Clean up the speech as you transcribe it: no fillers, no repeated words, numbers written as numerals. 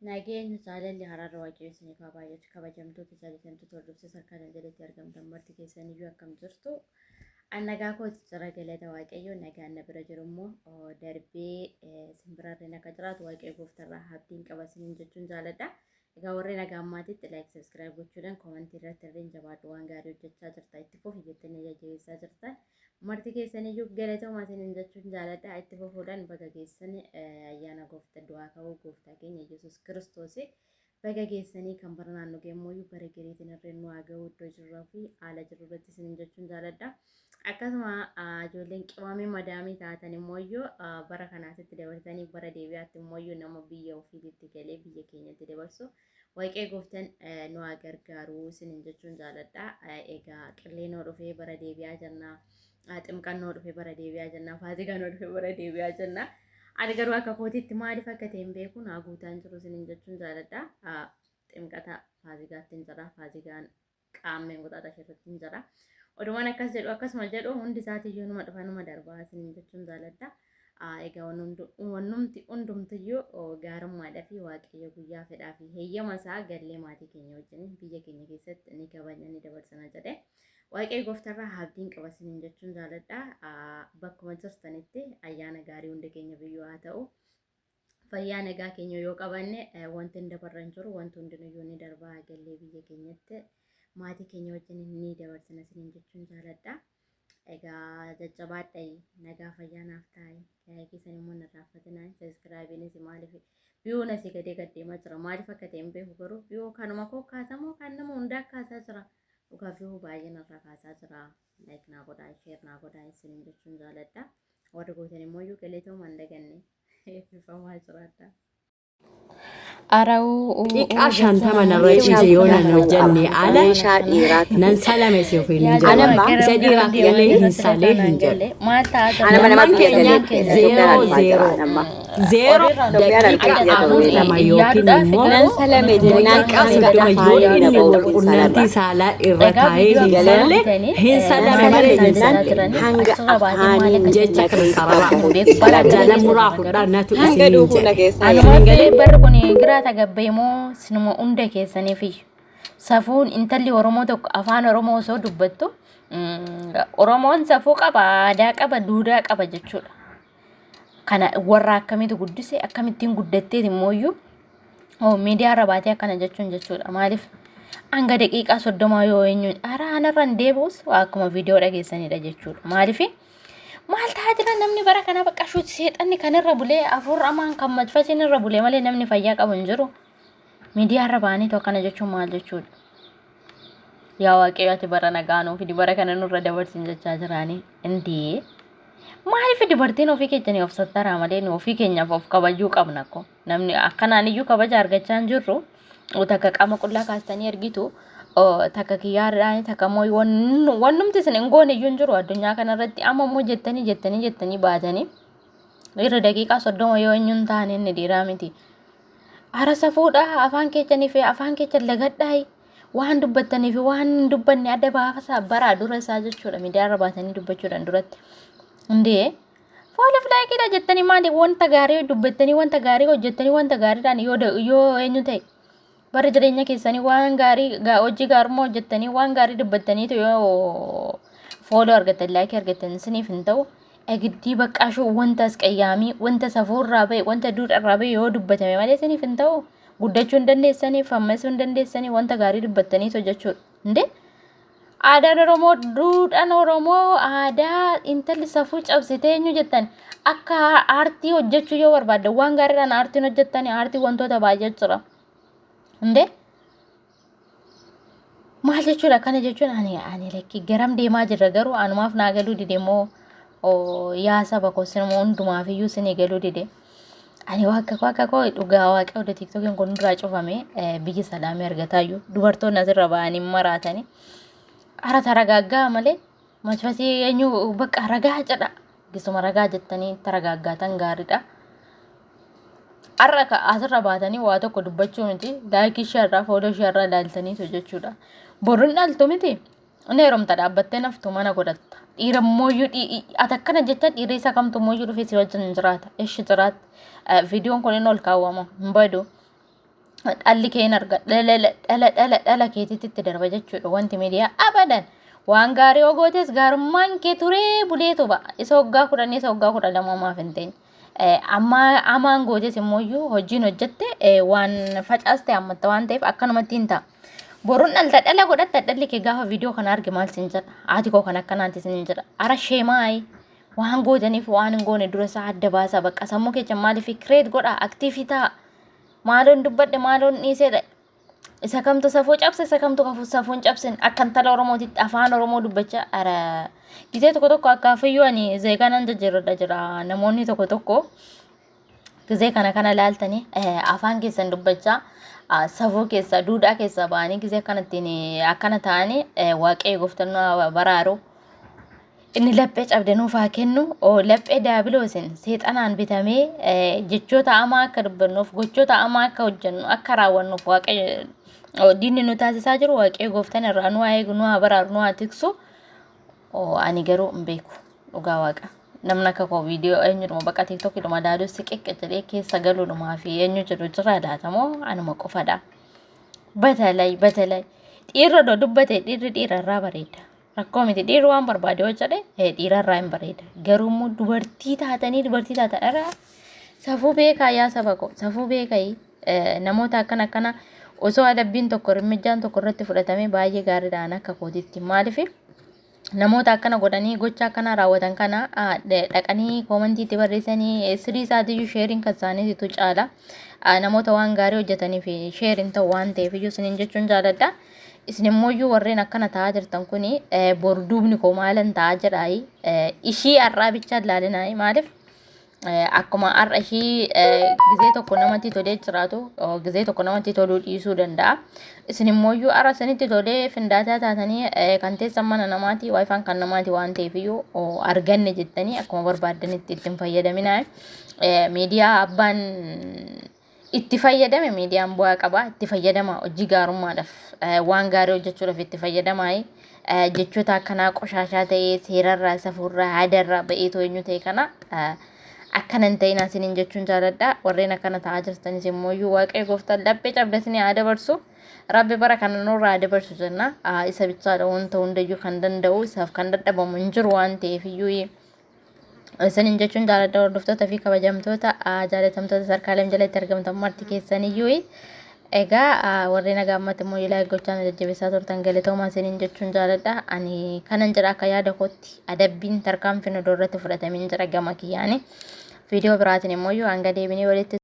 Nageenyi jaalalli haraarra waaqayyo isiniif haa baay'atu. Kabajamtoota jaallatamtoota hordoftoota harkaa jalatti argamtan marti keessaniyyuu akkam jirtu? An nagaa kooti jira, galata waaqayyo. Nagaan na bira jiru immoo darbee simbirarreen akka jiraatu waaqayyo gooftarraa abdiin qaba isiniin jechuun jaaladha. Egaa warreen nagaa ammaatitti like, subscribe gochuudhaan, comment irratti illee jabaadhu, waan gaarii hojjechaa jirta, itti fufi jettanii jajjabeessaa jirtan. Marti keessaniyyuu galatoomaa isiniin jechuun jaaladha. Itti fufuudhaan baga geessanii ayyaana gooftaa du'aa ka'uu gooftaa keenya Yesuus Kiristoos baga geessanii, kan bara naannoo geemmooyyuu bara giriitiin irreen nu haa ga'u iddoo jirruu fi haala jirru irratti isiniin jechuun jaaladha. Akkasuma ijoolleen qimamii madaamii taatan immoo bara kanaasitti dabarsanii bara deebi'aatti immoo nama biyya ofiitti galee biyya keenyatti dabarsu Waaqee gooftaan nu haa gargaaru isiniin jechuun jaaladha. Egaa qilleenoo dhufee bara deebi'aa jirna. Ximqannoo dhufee bara deebi'aa jirna. Faasigaanoo dhufee bara deebi'aa jirna. Ani garuu akka kootiitti maaliif akka ta'e hin beeku, naa guutaan jiru isiniin jechuun jaaladha. Ximqata faasigaatti hin jira. Faasigaan qaammeen qoxaaxa irratti hin jira. Odumaan akkas jedhu akkasuma jedhu, hundi isaatiiyyuu numa dhufa numa darbaa isiniin jechuun jaaladha. Egaa wannumti hundumtiyyuu gaarummaadhaa fi waaqayyo guyyaa fedhaa fi heeyyama isaa gallee maatii keenya wajjin biyya keenya keessatti ni kabajna, ni dabarsina jedhe. Waaqayyo gooftarraa abdiin qaba isiniin jechuun jaaladha. Bakkuma jirtanitti ayyaana gaarii hunda keenya biyyoo haa ta'u. Fayyaa nagaa keenya yoo qabanne wanti hin dabarra hin jiru, wanti hundinuyyuu ni darbaa, gallee biyya keenyatti maatii keenya wajjin ni dabarsina isiniin jechuun jaaladha. Egaa jajjabaadha, nagaa fayyaa naaf taa'e. Like san immoo narraaffatinaa, subscribe maaliif viewn asii gadee gad deemaa jira? Maaliif akka ta'e hin beeku, garuu view kanuma koo kaasamoo kan nama hundaa kaasaa jira. Dhugaa view baay'ee narraa kaasaa jira. Like naa godhaa, share naa godhaa isiniin jechuun jaaladha. Warri gootan immoo iyyuu galatoomaa hin daganne. Eebbifamaa jiraadha. Arawuu Xiqqaa 50 narra ciise yoo nan hojjenne ala Meeshaa dhiiraa nan salame si ofiin hin jedhu. Anamma Isa dhiiraaf illee hin salee hin jedhu. Maal ta'aa jira? Anama nama Lamman biyya keenya galee 0 Itoophiyaan 0 anamma. 0 Itoophiyaan daqiiqa alfaa 40 yookiin immoo Nan salame jennaan daqiiqaa hanga 30 yoo afaanii inni na wal ba'u hin qunnamtii salama. saalaa irra Egaa taa'ee viidiyoo hin akkana salle argitanii hin nama salame malee hin isaan salle. jiranii Hanga achirra baatee maal afaanii akka Jecha jettu kana hin sarara beeku. Bara akkamii jala keessa muraa jirra fudhaa garuu. natu Hanga isiniin dhuufuu na jedhe. keessaa Anuma yaa'e. fi barri kun giraa tagabbee moo sinuma hunda keessaniif iyyuu. Safuun intalli Oromoo tokko afaan Oromoo osoo dubbattu, Oromoon safuu qaba, aadaa qaba, duudhaa qaba jechuudha. Kana warra akkamiitu guddise? Akkamittiin guddatteet immoo iyyuu miidiyaa irra baatee akkana jechuun jechuudha. Maaliif hanga daqiiqaa 30 yoo eenyuun ara anarra hin deebi'us akkuma viidiyoo dhageessanidha jechuudha. Maaliif maal ta'aa jira namni bara kana? Bakka shuuti seexanni kan irra bulee, afur amaan kan majfasiin irra bulee malee namni fayyaa qabu hin jiru. Miidiyaa irra ba'anii akkana jechuun maal jechuudha? Yaa waaqayyo, ati bara nagaa nuu fidi, bara kana nurra dabarsin jechaa jiraanii. Indee maaliif dubartiin ofii keenyanii of sattaraa malee nu ofii keenyaaf of kabajuu qabna ko. Namni akkanaan iyyuu kabaja argachaa hin jirru. Takka qaama qullaa kaastanii argitu, takka kiyyaarraani, takka immoo wannumti isin hin goone iyyuu hin jiru addunyaa kanarratti. Amma immoo jettanii jettanii jettanii baatanii dhiirri daqiiqaa 30 yoo eenyuun taane inni dhiiraa miti. Ara safuudha, afaan keessanii fi afaan keessan lagadhaayi. Waan dubbattanii fi waan hin dubbanne adda baasaa baraa dura isaa jechuudha, miidiyaa irra baatanii dubbachuudhaan duratti. Hundee follow fi likeiidha jettanii maali wanta gaarii dubbattanii, wanta gaarii hojjettanii, wanta gaariidhaan yoo eenyu ta'e bara jireenya keessanii waan gaarii hojii gaarummaa hojjettanii, waan gaarii dubbattaniitu yoo follow argattan, like argattan isiniif hin ta'u. Egiddii baqqaashuu wanta asqayyaamii, wanta safuurraa ba'e, wanta duudharraa ba'e yoo dubbatame malee isiniif hin ta'u. Guddachuu hin dandeessanii, fammasuu hin dandeessanii wanta gaarii dubbattanii hojjechuudha. Indee aadaan Oromoo, duudhaan Oromoo aadaa intalli safuu cabsitee eenyu jettan akka aartii hojjechuu yoo barbaadde waan gaariidhaan aartiin hojjettanii, aartii wantoota baay'ee jira. Indee maal jechuudha kana jechuun? Ani lakki garam deemaa jirra garuu anumaaf naa galuu dide moo yaa saba koo sinuma hundumaaf iyyuu sinii galuu dide. Ani waaqa koo, dhugaa waaqa oduu TikTokiin kun duraa cufame biyyi salaamii argataayyuu dubartoonni asirra ba'anii maraatanii. Ara taragaaggaa malee machfasii eenyu bakka ragaa jedha. Gisuma ragaa jettanii taragaaggaatan gaariidha. Har'a ka asirra baatanii waa tokko dubbachuu miti, like isheerraa, follow isheerraa ilaaltaniitu jechuudha. Boruun dhaltu miti. Inni heerumta dhaabbattee naftu mana godhatta. Dhiira mooyyuu ati akkana jecha dhiirri isa kamtu mooyyuu dhufee si wajjin hin jiraata. Ishi jiraatti. Viidiyoon kun inni ol kaawwama hin badu. Dhalli kee hin arga dhala dhala dhala dhala keetitti itti darba jechuudha wanti miidiyaa abadan. Waan gaarii yoo gootes gaarummaan kee turee buleetu ba'a. Isa waggaa 10 isa waggaa 12 maaf hin teenye. Amma amaan gootes immoo iyyuu hojiin hojjette waan facaaste hammatta waan ta'eef akkanumatti hin ta'a. Boruun dhalta dhala godhatta dhalli kee gaafa viidiyoo kana arge maal sin jedha? Haati koo kan akkanaati sin jedha. Ara sheemaayi waan gootaniif waan hin goone dura isaa adda baasaa bakka sammuu keessa maaliif kireet godhaa aktiivii ta'a. Maaloon dubbadhe maaloon dhiiseedha. Isa kamtu safuu cabse isa kamtu kafu safuu hin cabsin akka intala Oromootitti afaan Oromoo dubbachaa ara gizee tokko tokko akka afiyyuu ani zeegaa nan jijjiirradha jira namoonni tokko tokko gizee kana kana laaltanii afaan keessan dubbachaa safuu keessa duudhaa keessa ba'anii gizee akkana ittiin akkana ta'anii waaqayyo gooftaan nu haa baraaru. Inni laphee cabde nuuf haa kennu. Oo laphee daabiloosin seexanaan bitamee jechoota hamaa akka dubbannuuf gochoota hamaa akka hojjennu akka raawwannuuf waaqayyo oo diinni nu taasisaa jiru waaqayyo gooftaan irraa nu haa eegu nu haa baraaru nu haa tiksu. Oo ani garuu hin beeku dhugaa waaqa. Namni akka koo viidiyoo eenyudhuma bakka tiiktokiidhuma ilaaluu siqiqqe jedhee keessa galuudhumaa fi eenyu jedhu jira laatamoo anuma qofadha. Batalay batalay dhiirri odoo dubbate dhiirri dhiira irraa bareeda. Rakkoo miti dhiirri waan barbaade yoo jedhe dhiirarraa hin bareeda. Garuu immoo dubartii taatanii dubartii taatan irraa safuu beekaa yaa saba koo safuu beekaa namoota akkana akkana osoo adabbiin tokko rimmijjaan tokko irratti fudhatamee baay'ee gaariidha an akka kootitti maaliif namoota akkana godhanii gocha akkana raawwatan kana dhaqanii koomantii itti barreessanii sirii isaatiiyyuu sheeriin kan isaaniitu caala namoota waan gaarii hojjetaniif sheeriin ta'u waan ta'eef iyyuu isiniin jechuun jaaladha. Isin immooyyuu warreen akkana ta'aa jirtan kuni boru duubni koo maalan ta'aa jedhaayi ishii har'aa bichaa ilaalinaayi maaliif akkuma har'a ishii gizee tokko namatti tolee jiraatu gizee tokko namatti toluu dhiisuu danda'a. Isin immooyyuu har'a isinitti tolee findaataa taatanii kan teessan mana namaati waayifaan kan namaati waan ta'eef iyyuu arganne jettanii akkuma barbaaddanitti ittiin fayyadaminaa. Miidiyaa abbaan itti fayyadame miidiyaan bu'aa qaba itti fayyadama hojii gaarummaadhaaf waan gaarii hojjechuudhaaf itti fayyadamaa jechoota akkanaa qoshaashaa ta'ee seerarraa safuurraa aadarraa ba'eetoo eenyu ta'e kana akkana hin ta'in asiniin jechuun jaaladha warreen akkana ta'aa jirtanis immoo iyyuu waaqayyo gooftaan laphee cabdatanii haa dabarsu rabbi bara kana nurraa haa dabarsu jenna isa bichaadha wanta hundayyuu kan danda'u isaaf kan dadhabamu hin jiru waan ta'eef iyyuu Isiniin jechuun jaaladha hordoftoota fi kabajamtoota jaalatamtoota sarkaaleen jalatti argamtan marti keessaniyyuu. Egaa warreen haga ammatti immoo like gochaa na jajjabeessaa turtan galatoomaa isiniin jechuun jaaladha. Ani kanan jedha akka yaada kootti adabbiin tarkaanfiin odoo irratti fudhatamin jedha gama kiyyaani. Viidiyoo biraatiin immoo hanga deebinee walitti